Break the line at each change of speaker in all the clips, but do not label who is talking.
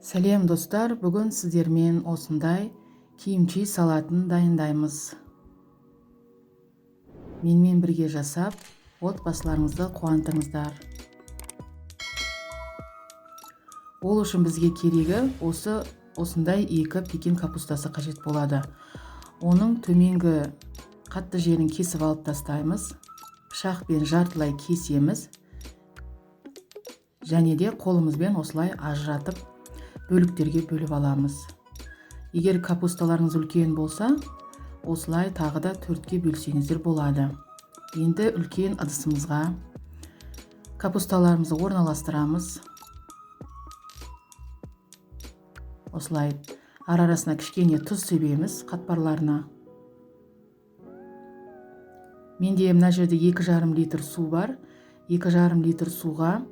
Сәлем, достар! Бүгін сіздермен осындай кимчи салатын дайындаймыз. Менімен бірге жасап, отбасыларыңызды қуантыңыздар. Ол үшін бізге керегі осындай екі пекин капустасы қажет болады. Оның төменгі қатты жерін кесіп алып тастаймыз. Пышақпен жартылай кесеміз. Және де қолымызбен осылай ажыратып бөліктерге бөліп аламыз. Егер капусталарыңыз үлкен болса, осылай тағы да 4-ке бөлсеңіздер болады. Енді үлкен ыдысымызға капусталарымызды орналастырамыз. Осылай ара-арасына кішкене тұз себеміз қатпарларына. Менде мына жерде екі жарым литр су бар. Екі жарым литр суға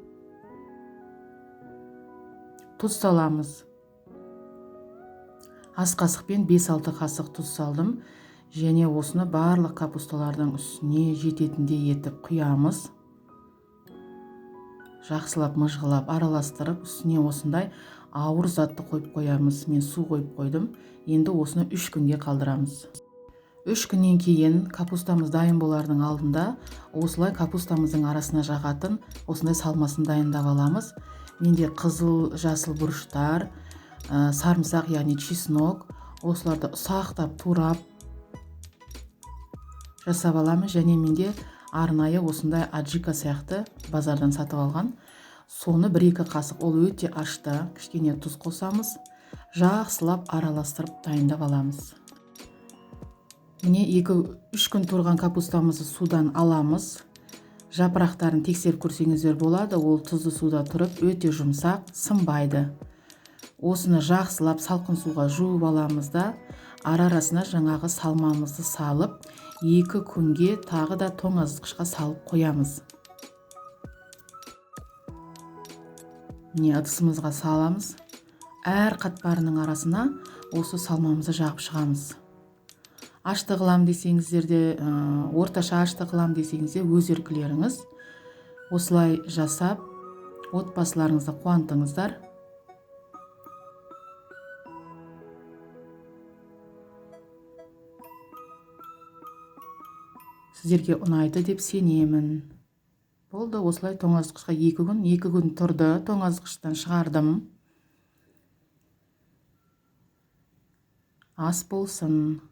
тұз саламыз. Ас қасықпен бес-алты қасық тұз салдым. Және осыны барлық капусталардың үстіне жететіндей етіп құямыз. Жақсылап мыжғылап араластырып, үстіне осындай ауыр затты қойып қоямыз. Мен су қойып қойдым. Енді осыны 3 күнге қалдырамыз. 3 күннен кейін капустамыз дайын болардың алдында осылай капустамыздың арасына жағатын осындай салмасын дайындап аламыз. Менде қызыл, жасыл бұрыштар, сарымсақ, яғни чеснок, осыларды ұсақтап турап жасап аламыз. Және менде арнайы осындай аджика сияқты базардан сатып алған. Соны бір-екі қасық, ол өте ашты, кішкене тұз қосамыз. Жақсылап араластырып дайындап аламыз. Міне екі-үш күн тұрған капустамызды судан аламыз. Жапырақтарын тексеріп көрсеңіздер болады, ол тұзды суда тұрып өте жұмсақ, сынбайды. Осыны жақсылап салқын суға жуып аламыз да, ара-арасына жаңағы салмамызды салып, 2 күнге тағы да тоңазытқышқа салып қоямыз. Міне ыдысымызға саламыз. Әр қатпарының арасына осы салмамызды жағып шығамыз. Ашты қылам десеңіздер де, орташа ашты қылам десеңіз де өз еркілеріңіз. Осылай жасап, отбасыларыңызды қуантыңыздар. Сіздерге ұнайды деп сенемін. Болды, осылай тоңазытқышқа 2 күн тұрды, тоңазытқыштан шығардым. Ас болсын.